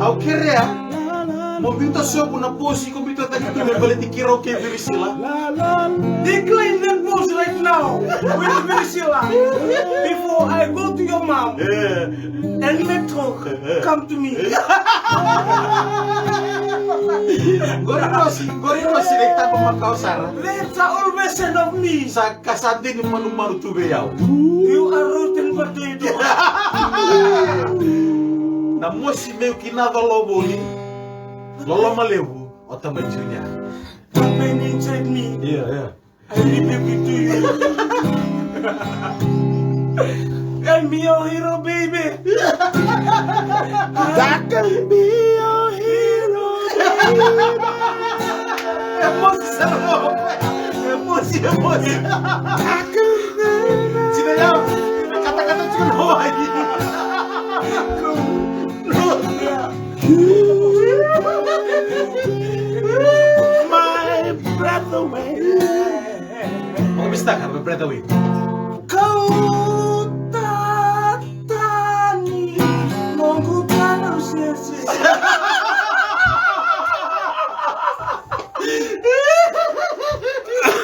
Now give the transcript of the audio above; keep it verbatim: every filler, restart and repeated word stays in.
Au kerea mo biuta sobu na posi ko biuta taki tu me baleti Kiro kei Virisila. Decline that post right now with Virisila before I go to your mom. Yeah. And let her come to me. Qori Rosi, qori Rosi na itaba makawa sara. That's the old version of me. Sa ka sa dini manumanu tu vei au. You are rotten potato. Na mosi meu kina colo voli. Loloma levu o tamai Junior. The pain inside me. Yeah, yeah. I rebuke it to you. Can be your hero, baby. I can be your hero, baby. Emosi sara. Emosi, emosi. I can be your Sina yau, katakata tiko na wai. No, no. My breath away. Vakabimitaka, my breath away.